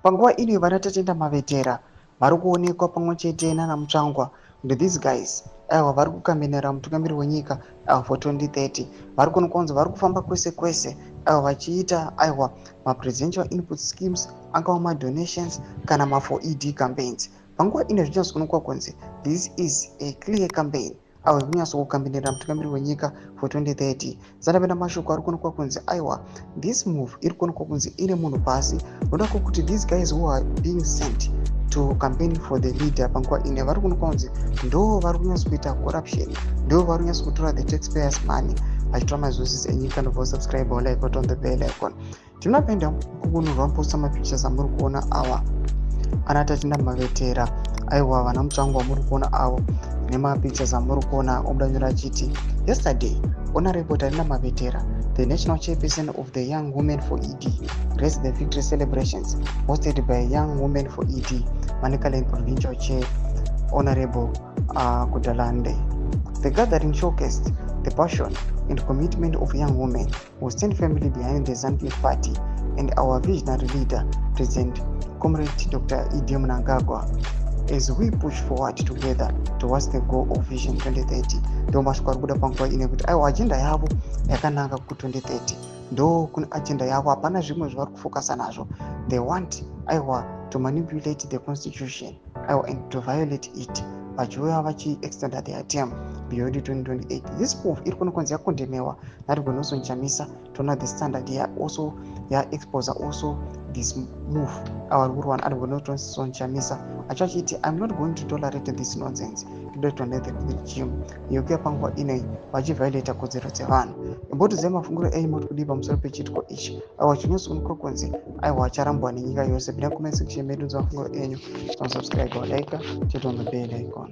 Panguva ino vana Tatenda Mavetera vari kuonekwa pamwe chete nana Mutsvangwa kuti these guys, aiwa, vari kukambenera mutungamiri wenyika, aiwa, for 2030. Vari kuonekwa kunzi vari kufamba kwese kwese, aiwa, vachiita, aiwa, mapresidential input schemes, angava madonations kana ma4 ED campaigns. Panguva ino zvinyatsoonekwa kunzi this is a clear campaign, aiwa, yekunyatsokukambenera mutungamiri wenyika for 2030. Sandapenda mashoko ari kuonekwa kunzi, aiwa, this move iri kuonekwa kunzi ine munhu pasi, noda kwokuti these guys who are being sent to campaign for the leader panguva ine vari kuonekwa kunzi ndo vari kunyatsokuita corruption, ndo vari kunyatsokutora the taxpayers' money, vachitora maresources enyika. Ndobva usubscribe, like, on the bell icon. Tinapenda kukunurwa muposta mapictures amuri kuona awa, ana Tatenda Mavetera, aiwa, vana Mutsvangwa muri kuona avo nemapictures amuri kuona. Omudanyura achiti, "Yesterday, Honorable Tatenda Mavetera, the national chairperson of the Young Women for ED, graced the victory celebrations hosted by Young Women for ED Manicaland Provincial Chair Honorable Kudalande. The gathering showcased the passion and commitment of young women who stand firmly behind the ZANU-PF party and our visionary leader, President Comrade Dr. ED Mnangagwa, as we push forward together towards the goal of Vision 2030." Ndo mashoko ari kuda panguva ine kuti, aiwa, agenda yavo yakananga ku2030. Ndo kune agenda yavo, hapana zvimwe zvavari kufocusa nazvo. They want, aiwa, to manipulate the constitution, aiwa, and to violate it, vachiuya vachiextenda their term beyond 2028. This move iri kuno kunzi yakondemewa naRigonelson Chamisa. Toona The Standard ya also yaexposa also this move. Our guru one Advocate Chamisa achachiti, "I'm not going to tolerate this nonsense inoitwa neregime yekuya panguva inoi vachiviolata kodzero dzevanhu." Imbotiudzai mafungiro enyu, moti kudii pamusoro pechiitiko ichi, aiwa, chinonzi kunzi, aiwa, charambwa nenyika yose? Pinda comment section medu, nzwa mafungiro enyu. Subscribe, like, turn on the bell icon.